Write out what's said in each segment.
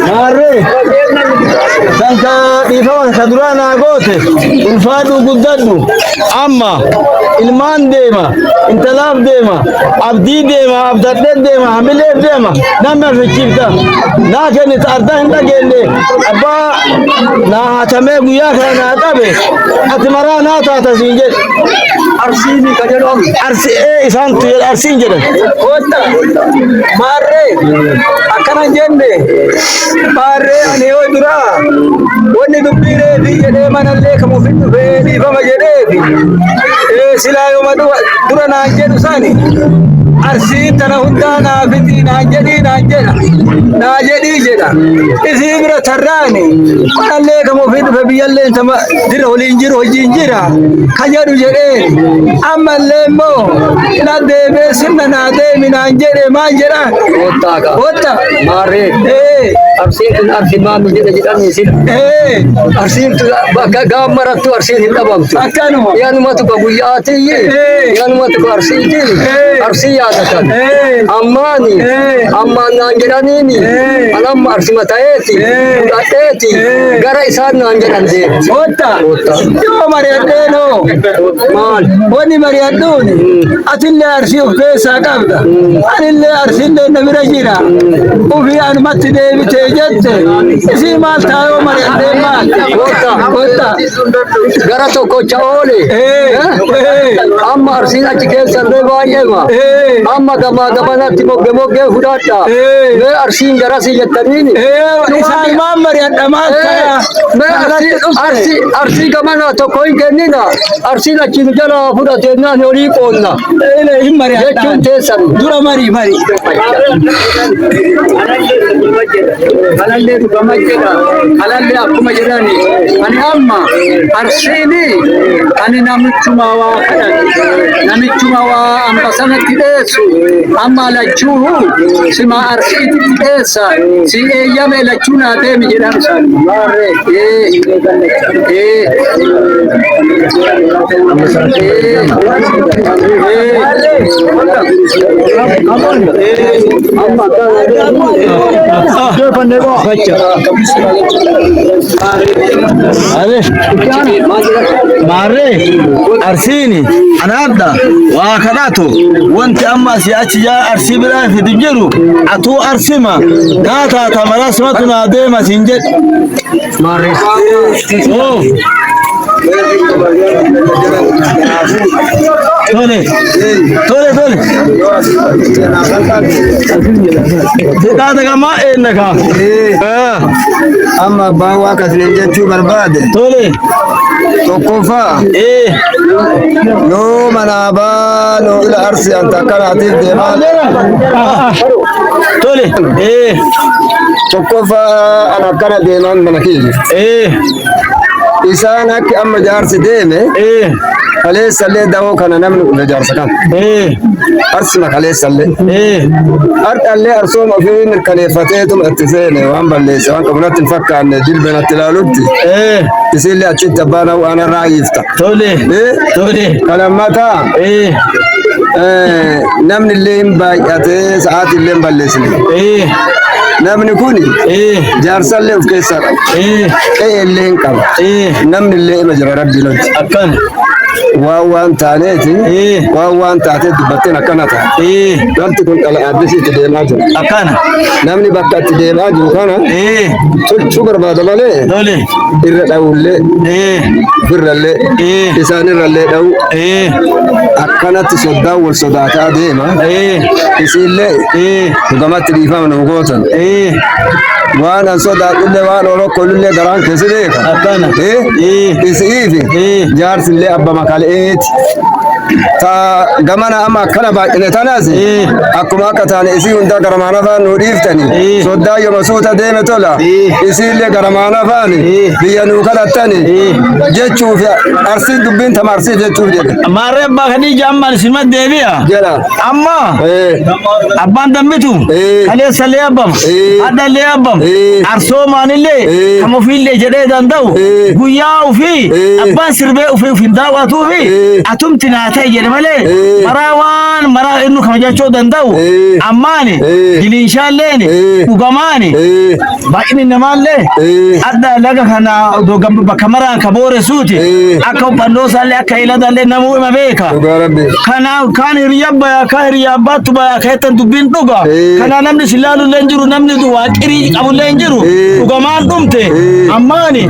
Maarree kan dhiifama ka duraa naa goote ulfaadhu guddadhu amma ilmaan deema intalaaf deema abdii deema abdadhee deema hamileef deema nama fichiifta naa kennita ardaa hin dhageenye abbaa naa hatamee guyyaa kana naa qabe ati maraa naa taata siin jedhe. Arsiini ka jedhamu. Arsi ee isaantu jedha arsiin jedhan. Kootta maarree akkana hin jenne maarree ani yoo duraa wanni dubbii reefi jedhee manallee kam ofin dhufee dhiifama jedheefi silaa yooma dura naan jedhu sani arsiin tana hundaa naa fixii naan jedhii naan jedha naa jedhii jedha isii bira tarraani manallee kam ofin dhufe biyyallee tama dira waliin jiru hojiin jira ka jedhu jedheen ammallee immoo na deebee sirna naa deemi naan jedhe maal jedha Kottaa kaa. Kotta. Maarree. Ee. Arsiin tun arsi maami jedha jedhanii sila. Ee. Arsiin tun bakka gaaf marattu arsiin hin dhabamtu. Akkanuma. Yaanumatu ka guyyaatiyyi. Ee. Yaanumatu ka arsiiti. Ee. Arsii yaadatan. Ee. Ammaani. Ee. Ammaan naan jedhaniini. Ee. Anamma arsima ta'eeti. Ee. Fudhadheeti. Ee. Gara isaan naan jedhan deemu. Kotta. Kotta. Yoo mari'adheenoo. Maal? Wanni mari'adhuun atillee arsii of keessaa qabda. Anillee arsiillee na bira jira. Ofii anumatti deebitee jette. Isii maal taayoo mari'adhee maal? Kotta. Kotta. Gara tokkocha oole. Ee. Ee. Amma arsiin achi keessa illee baay'eema. Ee. Amma gamaa gamanatti mogge moggee fudhadha. Ee. Mee arsiin garasii jettaniini. Ee, isaan maal mari'adha maal ta'a? Mee arsii arsii arsii gamana tokko hin kennina. Arsiin achi nu jala fudhatennaan olii qoonna. Ee, hin mari'adha. Jechuun teessan. Dura marii marii. Kalallee dhugama jedha. Kalallee akkuma jedhani. Ani amma arsiini ani namichuma waa kadhatu. Namichuma waa amba sanatti dheessu. Amma lachuu sima arsiitti dheessa. Si eeyyame lachuu naa deemi jedhan isaan. Ee. Ee. Are maarree arsiini anaadha waa kadhatu wanti amma asii achi jaa arsii biraa fidu jiru atuu arsima naa taata maraa simatu naa deema siin jedhe. Oo. Tole tole tole. Taata gamaa eenna kaa. Amma abbaan waa kasleen jechuu barbaade Tole. tokkoffaa Ee. yoo manaa baanoo ila arsii anta akkanaatiif deemaa Tole. Ee. tokkoffaa an akkana deemaan mana kiyya jiru. Ee. Isaan akki amma jaarsi deeme Ee. kaleessallee dawoo kana namni dhufe jaarsa kana. Ee. Arsima kaleessallee. Ee. Har'allee arsooma ofii mirkaneeffateetuma itti seene waan balleesse waan qabu natti hin fakkaanne dilbe natti ilaalutti. Ee. Isiillee achitti abbaan waan irraa hiifta. Tole. Ee. Tole. Kan ammataa Ee. namni illee hin baay'atee sa'aatii illee hin balleessine. Ee. Namni kun Ee. jaarsallee of keessaa qaba. Ee. Qe'ee illee hin qaba. Ee. Namni illee ima jira rabbiin hojii. Akkana. Waan waan taaneeti Ee. waan waan taatee dubbatteen akkana ta'a. Ee. Wanti kun dhala addisiitti deemaa jira. Akkana. Namni bakka itti deemaa jiru kana Ee. tolchuu barbaada malee Tole. irra dha'ullee Ee. ofirrallee Ee. isaanirrallee dha'u Ee. akkanatti soddaan wal sodaataa deema. Ee. Isiillee Ee. dhugamatti dhiifama nu gootan. Ee. Waan an sodaadhullee waan orokkolullee garaan keessi beeka. Akkana. Ee. Ee. Isiifi Ee. jaarsillee abba makaleeti. Ta gamana amma akkana baay'ine tanaas akkuma akka taane isii hundaa garamaana faan nuu dhiiftani. Soddaa yooma suuta deeme tola. Isiillee garamaana faan biyya nuu kadhattani jechuuf Arsiin dubbiin tama Arsii jechuuf jedhe. Maarree abbaa Khadiija ammaan isinuma deebi'a. Jedha. Amma abbaan dambitu kaleessa illee abbama hadha illee abbama arsoomaanillee kan ofiillee jedhee danda'u guyyaa ofii abbaan sirbee ofii ofiin daawwatuufi atumti naa ta'e jedhe malee maraa waan maraa inni kabajachuu danda'u ammaani jiliinshaalleen dhugamaani baay'inni namaallee adda laga kana odoo bakka maraan ka booressuuti akka hubbannoo isaallee akka iladallee namuu ima beeka. Dhugaa rabbi. Kana kaan hiriyaa baya kaan hiriyaa abbaattu baya ka jettan dubbiin dhuga. Kana namni si laalullee hin jiru namni waa qirii qabullee hin jiru. Dhugamaan dhumte ammaani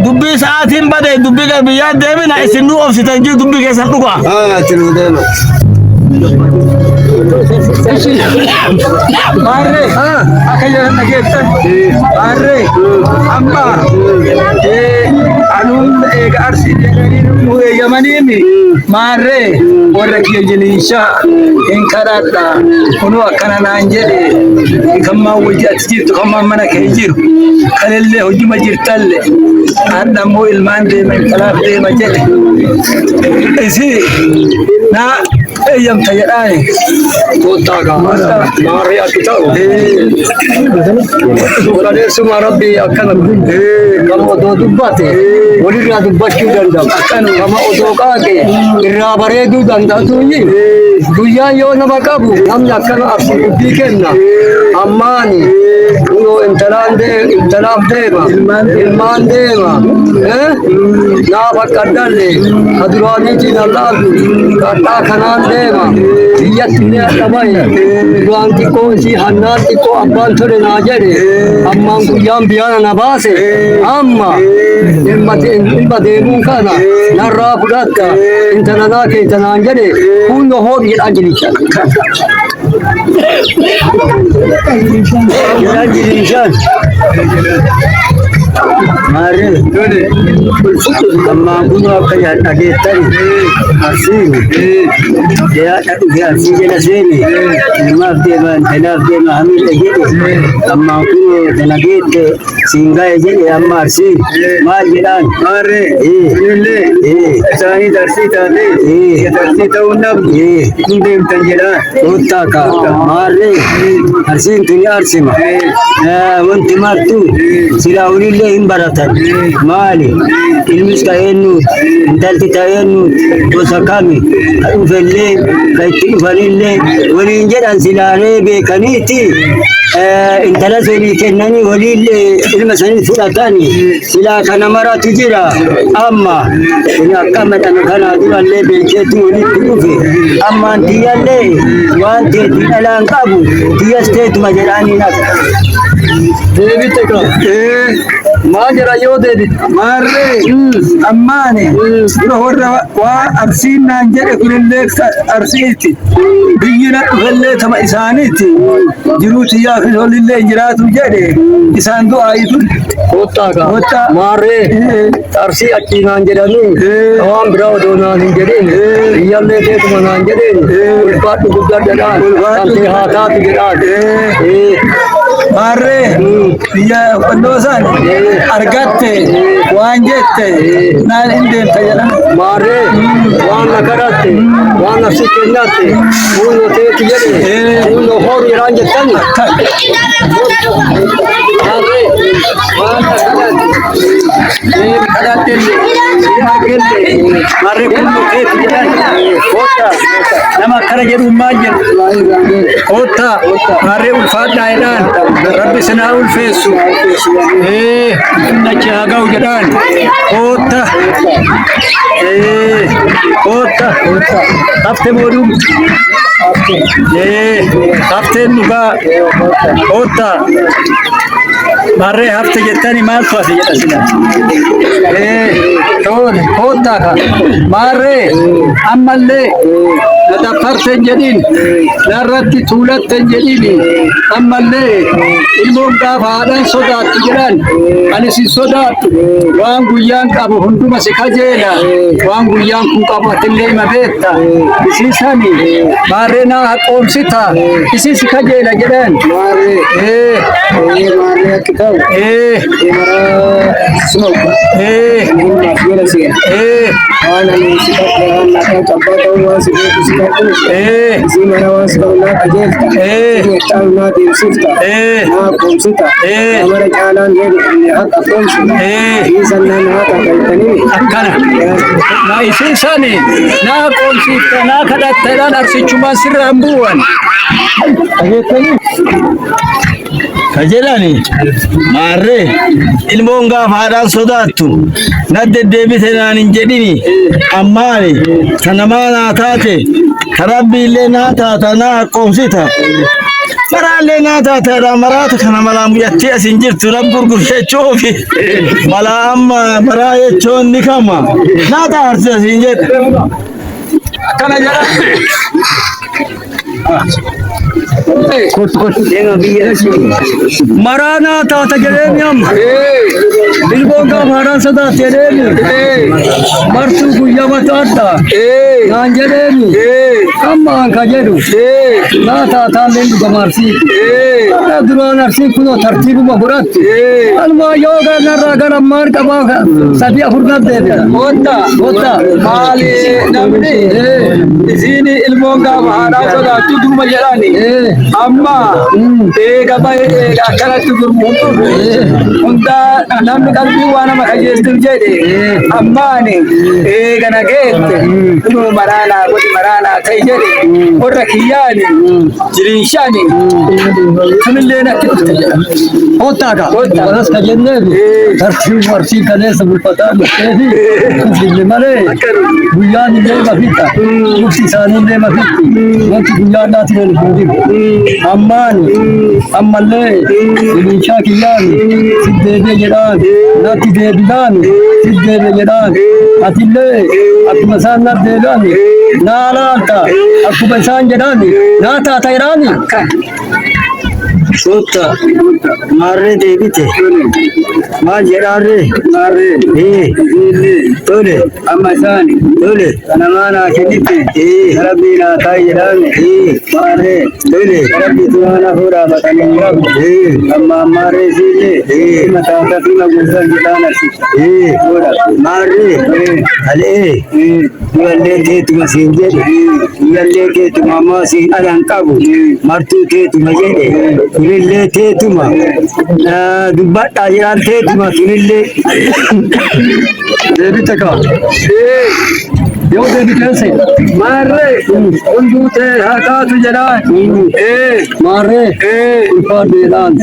dubbii sa'aatiin bade dubbii gara biyyaa deemina isin nu obsitan jiru dubbii keessan dhuga. Ah, itti nuu deema. Maarree akka jedhan dhageettan maarree amma anuun eega arsii jedhanii nu eeyyamaniimi maarree warra kiyya jiliishaa hin kadhadha kunuu akkana naan jedhe kammaan wajji ati jirtu kammaan mana kee jiru kalellee hojjuma jirtalle hadha immoo ilmaan deema intalaaf deema jedhe isii naa eeyyamta jedhaani. Kottaa gaa maarree akki ta'u. Kaleessuma rabbi akkana kama odoo dubbate walirraa dubbachuu danda'u. Kama odoo qaaqe irraa bareeduu danda'u. Guyyaan yoo nama qabu namni akkana arsii dubbii kenna. Ammaani kunoo intalaan intalaaf deema ilmaan deema naaf akka addalle ka duraaniitiin allaafu kadhaa kanaan deema biyyatti illee hadha bahe duraan xiqqoo isii hannaan xiqqoo abbaan tole naa jedhe ammaan guyyaan biyyaana na baase amma ilma deemuun kana narraa fudhatta intala naa keessa naan jedhe kunno hoodhi jedhaan jilicha. Jedhaan jiliishaan. Maarree ammaan kun akka dhageettani arsiin dhiyaadha dhufe arsii jala seene ilmaaf deema intalaaf deema hamiidha jedhe ammaan kun tana geette siin ga'e jedhe amma arsiin maal jedhaan. Maarree kunillee isaanii arsii taatee arsii ta'uu dhabdu kun deemtan jedhaan. Kottaa kaa maarree arsiin tuni arsima wanti martu silaa olillee hin baratan maali ilmis ka eenyuuti intalti ta eenyuuti gosa kami ka dhufellee ka itti dhufanillee waliin jedhan silaaree beekaniiti intala sanii kennanii waliillee ilma sanii fudhatanii silaa kana maratu jira amma kun akka madhame kana durallee beekeetu walitti dhufe ammaan tiyyallee waan teetii dhalaan qabu tiyyas teetuma jedhaaniin akka. Deebite ka. Maal jedha yoo deebite? Maarree ammaani dura warra waa arsiin naan jedhe kunillee arsiiti. Biyyi na dhufellee tama isaaniiti. Jiruu tiyyaa fi olillee hin jiraatu jedhe isaan du'aayitu. Kottaa kaa. Kottaa. Maarree arsii achii naan jedhanii waan biraa odoo naan hin jedhin biyyallee teetuma naan jedhin ulfaadhu guddaa jedhaan kan ta'e haa taatu jedhaan. Maarree biyya qonnoo isaan argatte waan jette naan hin deemta jedhan. Maarree waan na kadhatte waan na si kennatte kunnoo teeti jedhe kunnoo horu jedhaan jettani. Maarree waan na kadhatte Maarree kunnoo teeti jedhan. Kottaa nama akkana jedhuun maal jedhu? Kottaa maarree ulfaadhaa jedhaan rabbi sinaa ulfeessu. Nachi haa ga'u jedhaan. Kottaa kottaa hafte booduu hafteen dhugaa kottaa maarree hafte jettani maaltu hafe jedha sila. Tole kottaa ka maarree ammallee Na daffarte hin jedhin. Narratti tuulatte hin jedhin. Ammallee ilmoon gaafa haadhaan sodaattu jedhan. Ani si sodaadhu. Waan guyyaan qabu hunduma si kajeela. Waan guyyaan kun qabu atillee hima beekta. Isii sani maarree naa haqoomsita. Isii si kajeela jedhan. Maarree. Ee. Maarree akki ta'u. Ee. Maraa suma Ee. Ilmaaf jala seena. Ee. Waan ani si kadhe waan na ta'u abbaa ta'uu waan si beeku si kadhu. Ee. Isii mara waan si ta'u naa qajeelta. Ee. Isii itti naa deemsifta. Ee. Naa qoomsita. Ee. Naa mara caalaan jedhu haqa qoomsita. Ee. Isii sannaan haqa galtanii. Akkana. Na isin sani na qoomsiifta na kadhatta arsichumaan sirra hin bu'an. Dhageettanii? Ka jedhani maarree ilmoon gaafa haadhaan sodaattu na deddeebite naan hin jedhini ammaani ta namaa naa taate ta rabbiillee naa taata naa haqqoomsita maraallee naa taataadha maraata kana malaa mucattee as hin jirtu nan gurgurtechuufi malaa amma maraa jechuun ni kama naa taarsi as hin jedhe. Akkana jedha. Maraa naa taata jedheemi amma. Ilmoon gaafa haadhaan sodaattu jedheemi. Martuu guyyaa mataadha. Naan jedheemi. Amma an ka jedhu. Naa taataan leen dhugama arsiiti. Har'a duraan arsiin kunoo tartiibuma godhatti. Anumaa yoo narraa gara ammaan qabaa sadii afur nan deebi'a. Wanta Wanta. maali namni isiin ilmoon gaafa haadhaa sodaattu durma jedhani. Amma eega bahe eega akkanatti durmuun dhufe hunda namni qalbii waa nama kajeeltuuf jedhe ammaani eega na geette kunoo maraa naa godhi maraa naa ta'i jedhe warra kiyyaani jiriinshani sunillee natti dhufte jedha. Kottaaga. Waras ka jenneefi tartiibuma arsii kaleessa bulfataa dhufteefi finfinne malee guyyaan illee mafitta. Mukti isaanii illee mafitti. Wanti guyyaa dhaatiin ol hin jiru. Ammaani ammallee bilinchaa kiyyaani si deebi'e jedhaan natti deebinaan si deebi'e jedhaan atillee akkuma isaan natti deebi'an naa laalta akkuma isaan jedhaan naa taata jedhaani. Sutta maarree deebite maal jedhaarree Maarree. ee Isiillee. tole Amma isaani. tole Kanamaa naa kennite. ee Rabbii naa ta'i jedhaame. ee Maarree. tole Rabbi tumaana fuudhaa batanii hin qabu. ee Amma ammaarree isiillee. Ee. Mataa fi maguusan jedhaan arsiisa. ee Godha. maarree alee Ee. Du'allee teetuma siin jedhe du'allee teetuma ammoo siin alan qabu martuu teetuma jedhe tunillee teetuma dubbadhaa jedhaan teetuma tunillee. Deebite kaa. Yoo deebiteense Maarree hunduu ta'e haa taatu jedhaan. maarree ulfaadhu jedhaan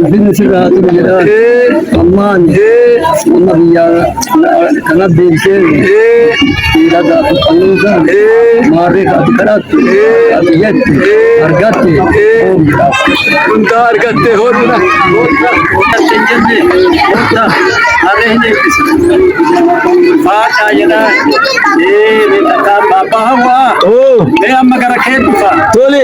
ulfinni sirra haa turu jedhaan ammaan amma biyyaa kana deebisee dhiira gaafa qalluusa maarree kaati kadhattu kaati jettu argatte hoom jedhaaf. Hundaa argattee hooduna. Harree hin eebbisa. Faadhaa jedhaan. Abbaa hawwaa. Oo Mee amma gara kee dhufa. tole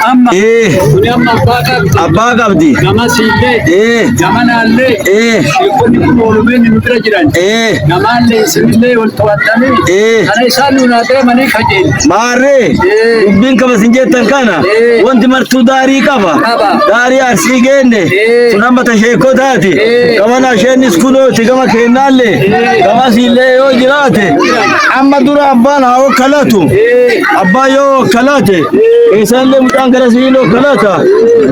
Amma ee kuni amma abbaa qabdi. abbaa qabdi Gama siillee. ee Gama naallee. ee Sheekonni kun oolumeen nu bira jiran. ee Namaallee isinillee wal to'attanii. ee Kana isaan nuun haa deemanii kajeelu. maarree Ee. dubbiin kama sin jettan kana Ee. wanti martuu daarii qaba Qaba. daarii arsii geenne Ee. sun amma tasheekotaati Ee. gamana isheenis kunooti gama keennaallee gamasiillee yoo jiraate amma dura abbaan haa okkalatu abbaan yoo okkalate keessanillee mucaan gara sibiila okkalata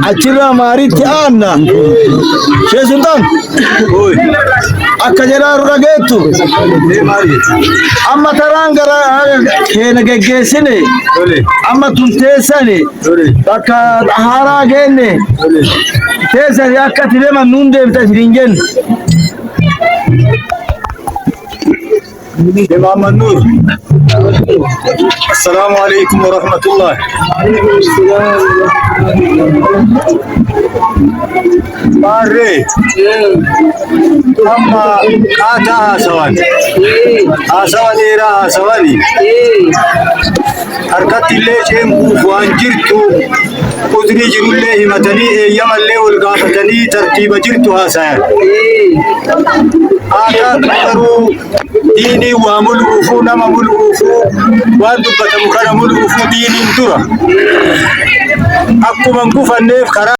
achirraa maariitti aanna shee sultaan akka jedhaaru dhageettu amma taraan gara keena geggeessine amma tun teessani bakka haaraa geenne teessani akka ati deeman nuun deemta isin jenne. Imam Nur. Assalamu alaikum wa rahmatullah. Maarree amma qaataa haasawan. Haasawa dheeraa haasawani. Harkatti illee ceenquuf waan jirtu uzrii jirullee himatanii eeyyamallee wal gaafatanii tartiiba jirtu haasayan. Haa taatu garuu diinii waa mul'uufuu nama mul'uufuu waan dubbatamu kana mul'uufuu diiniin dura. Akkuma hin gufanneef karaa.